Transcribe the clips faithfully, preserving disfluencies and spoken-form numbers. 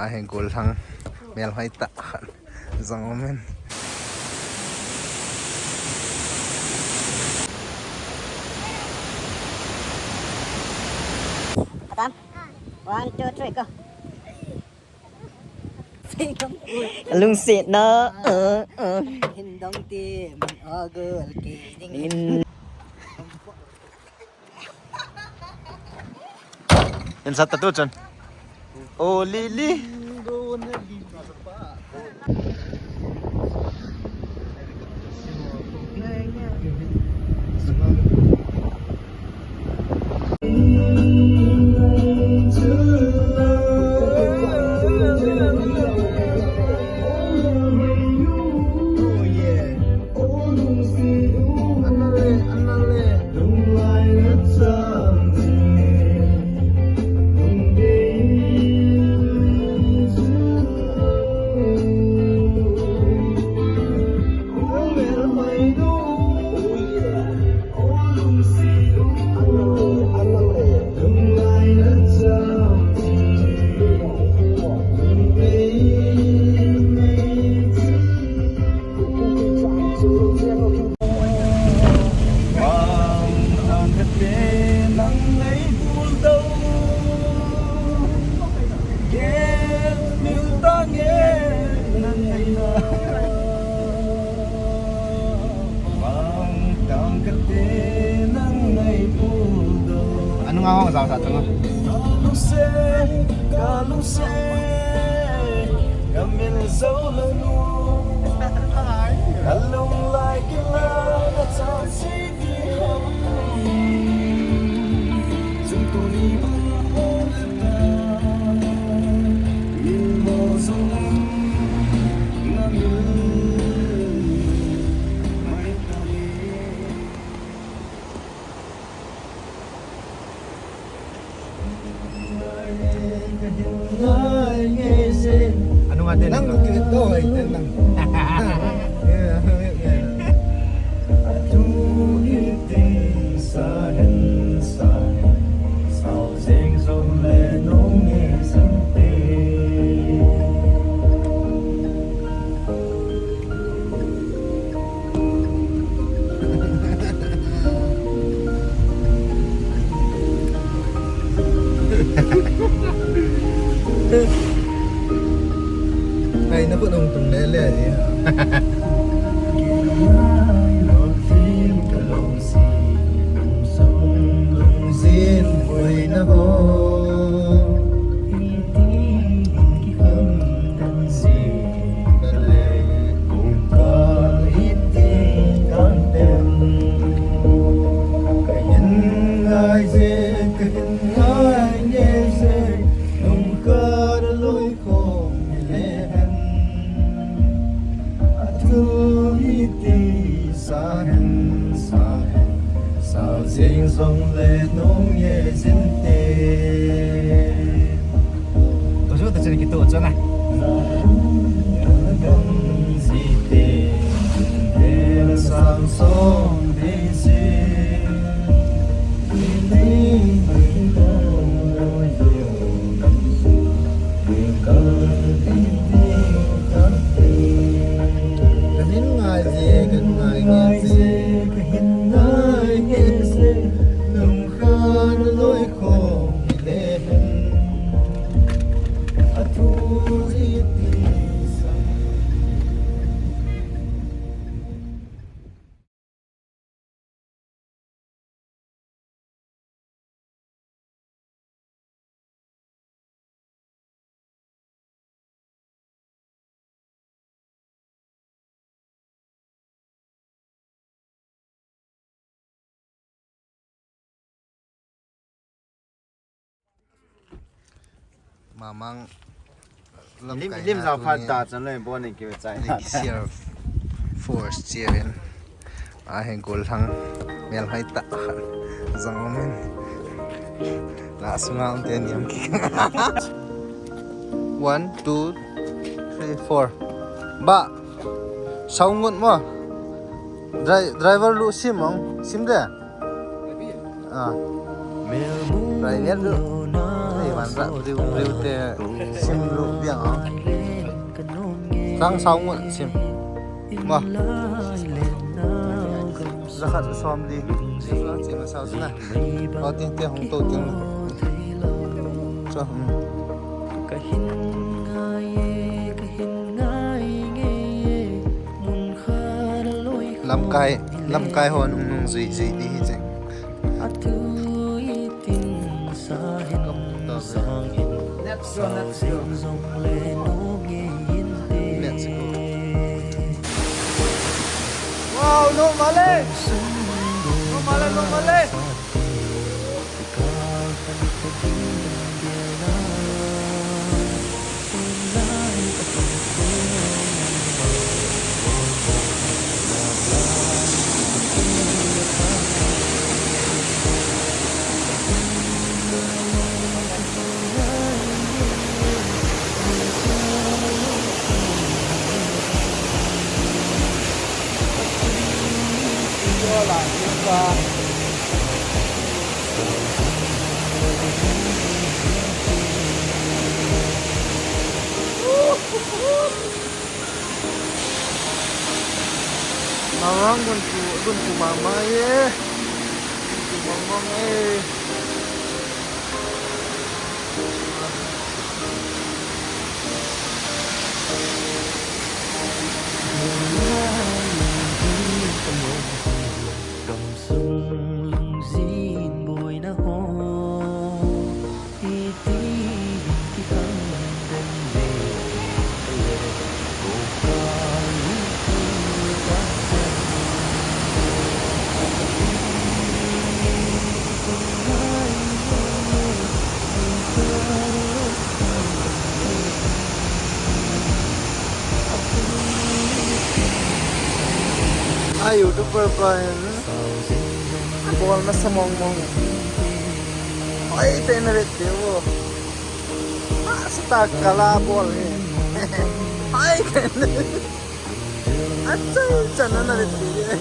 Ahin gollhang melhoi tah khat jong umin. One, two, three, go. Lungset na. Hindong ti min agol ki ding. Insat tu chun. Oh, Lily. Anung ahong zau sa tanga. Anu ngate nang. Nang kikit to, ay, nang. Ai, na ko nung tung le le ni. Zin, oi na ho. Sa hen, sa hen, sa jeng jong le nung ye jin te. To chu ta chen ki to chu na. Kan ji te, te la sang song de si. Mamang lam lim, kai lim na za tu phat ni ta chan loi bon ni ki chai na. Ni ki share force chia in. Ahin gollhang melhoi tah khat jong umin. La sunga um te niam ki. One, two, three, four. Ba. Saungut mo. Dri-, driver lu sim ong. Sim de. Ah. Rai vet lu. Ei, van ra, riu, riu te sim lu biang ang. Sang sao ngun sim. Ma. Za khat som li. Sim la sim sao na. Ko ting te hung to ting. Cho, hmm. Lamkai, lamkai ho nung nung zui zui di hi cheng. Let's go, let's go. Let's go. Wow, no male. No male, no male. Nawang gun pu, gun pu mama ye. Gun pu mama ye. A YouTuber pa hin bol nasa mong mong. Oi, te na vet te vo. A, sita kala bol hi. Ai, te na. Achai, chana na vet te.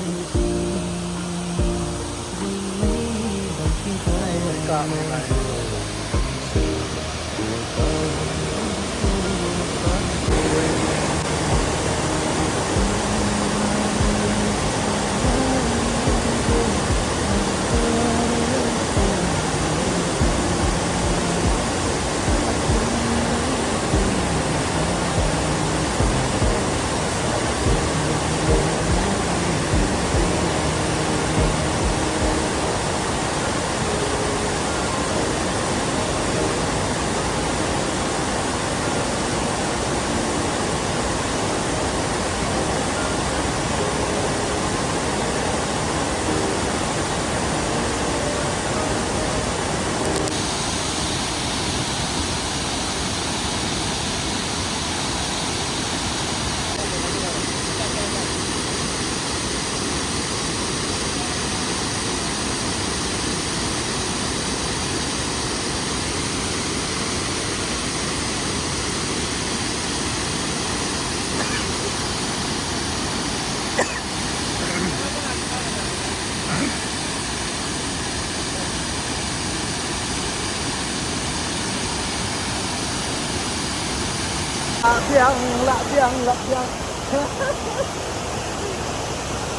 Lah biang, lah biang, lah biang.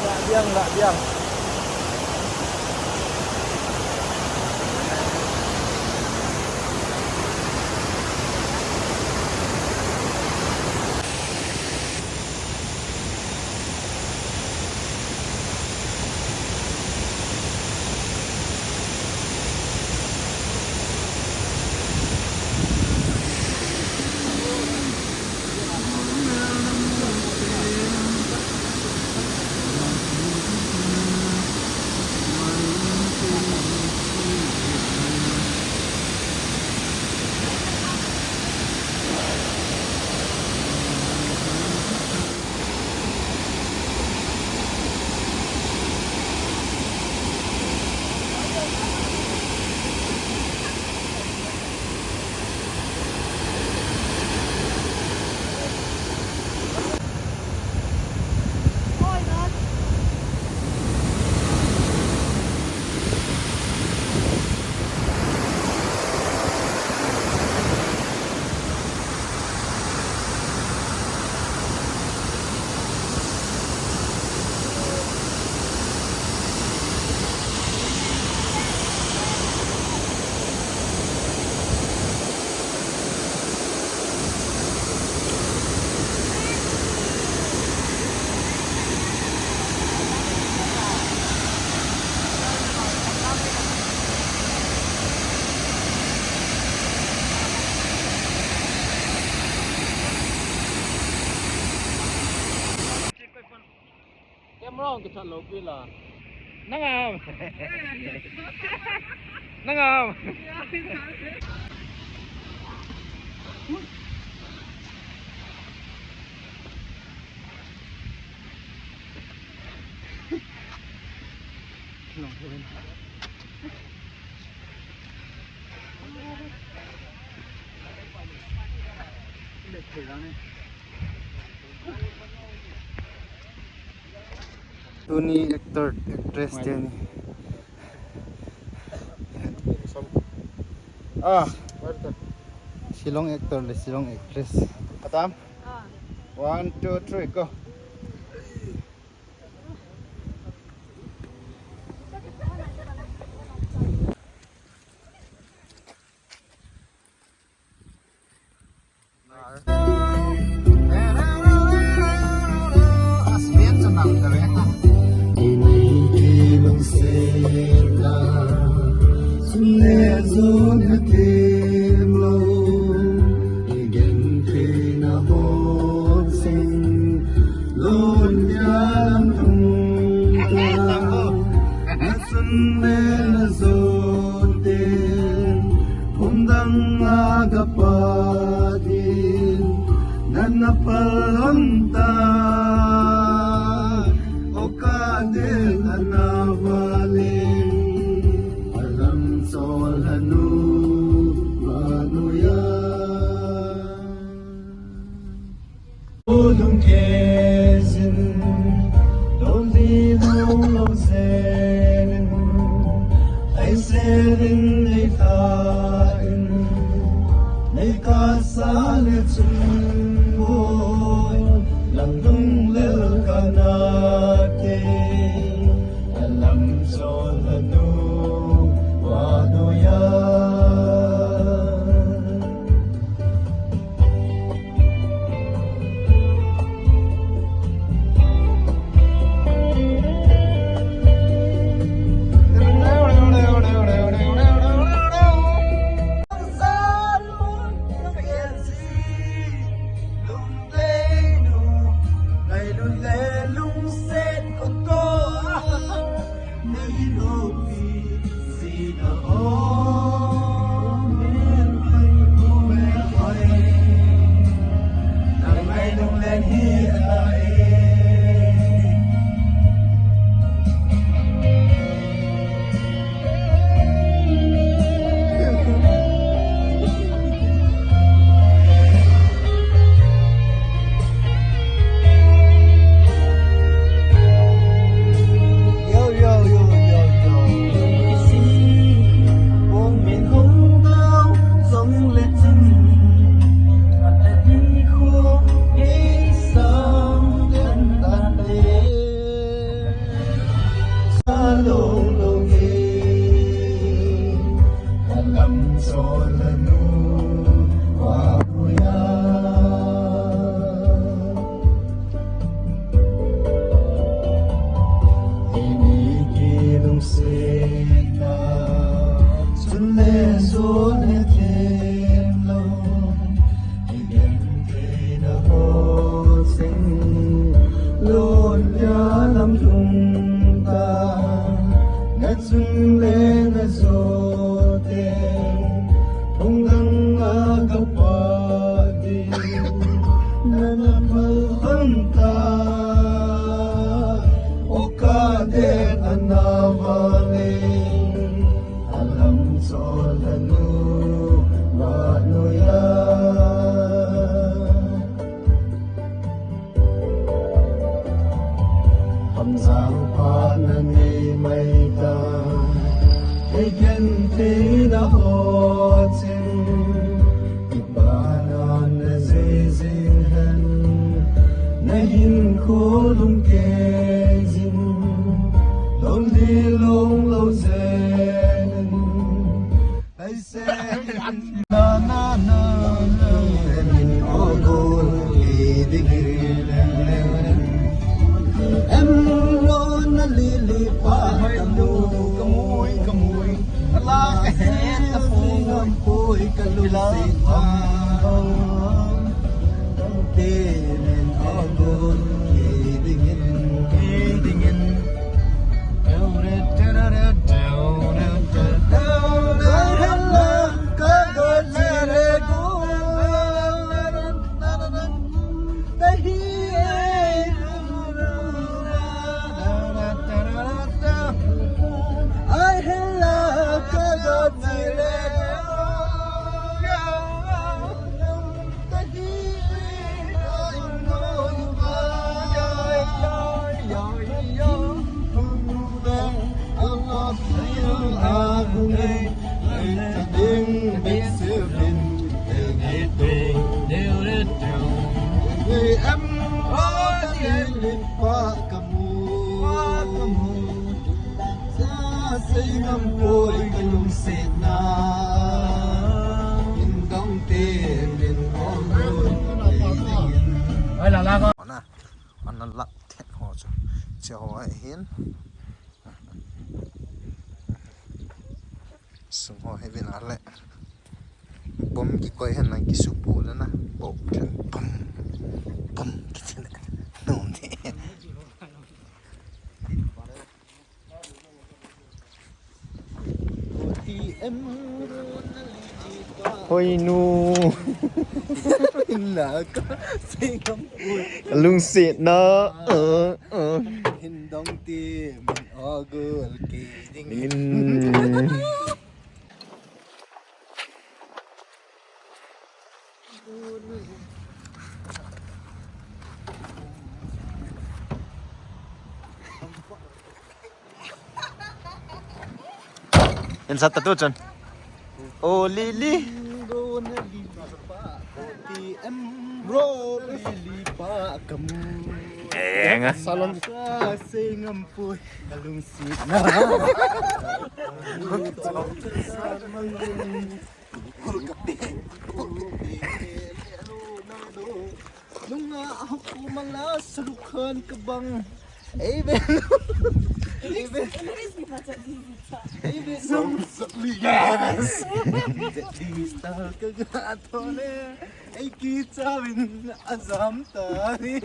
Lah biang, lah biang. Kithat lou pi la. Nang am. Nang am. Tuni actor, actress te ni. Ah, Shillong actor le Shillong actress. Atam? Ah. One, two, three, go. Nana palhang ta, o ka de nana vale, alam sol hanu, vanu ya. Ulung kezin, doli nong lo zenin, ai zenin nei tain, nei kasa le chun boi, langdung lel kana ke, alam sol hanu, vanu ya. Hamjang pha na nei mai ta, hei genthei na ho chin, kipana na zei zing hen, na hinkho lum kei jin, lom di lom lo zen. Ngam poi ka lungsetna, in dong te min ong. Ai, la, la, ko. Ana, ana lak thet ho chu. Che ho hin. Sung ho hi vin a le. Bom kikoi hen lang kisupu le na. Bom, bom, bom, kiti le. Nom de. Hoi nu. Inna ka singam. Lungsetna. Uh, uh. Hin dong ti min ogul ki ding. In. In sat tu chun. O Lily. Bro, Lily pa kamu. Eh, nga. Salon. Ka singam poi, kalungsetna. Nunga aku mala salukan kabang. Ei be. Ei be. Ei be. Yes. Di star ka gato ne. Ei kicha min azam tani.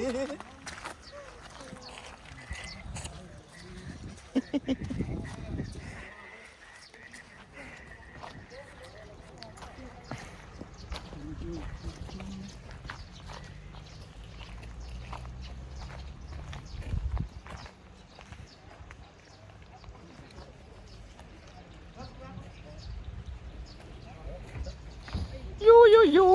Yo, yo, yo.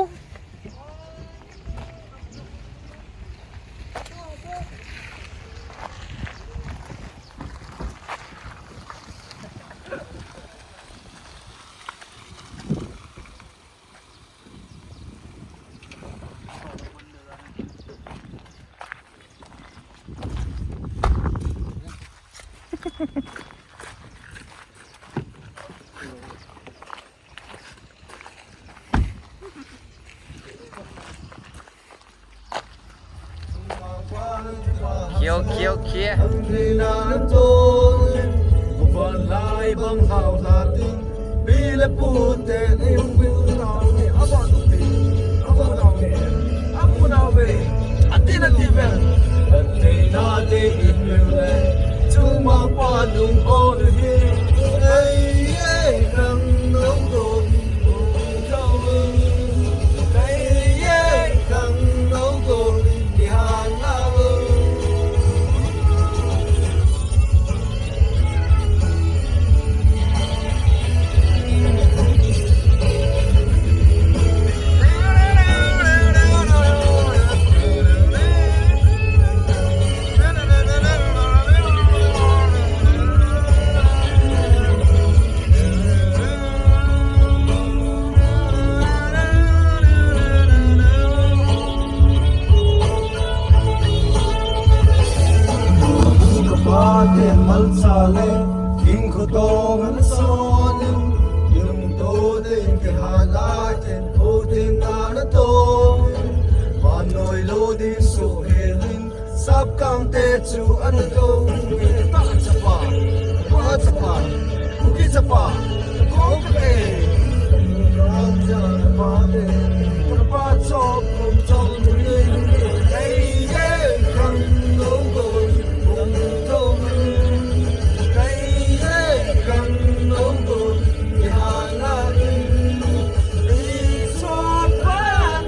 Khiu, khiu, khiu. Sapkang te chu ana to, ta chapa, pa chapa, Kuki chapa, ko ke, pa chapa, pa chop, chop, ei, ei, kang no go, kang no go, ei, ei, kang no go, ihana, ei, chapa,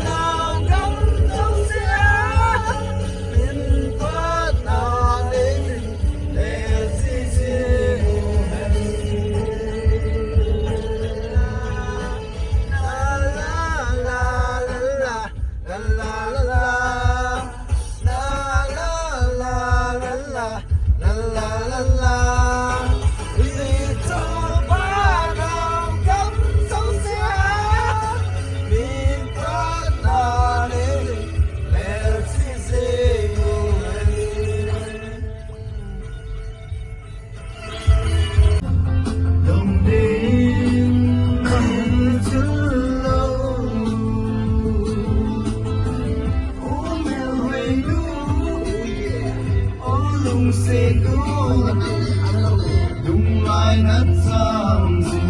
na, kang no sia. na chang si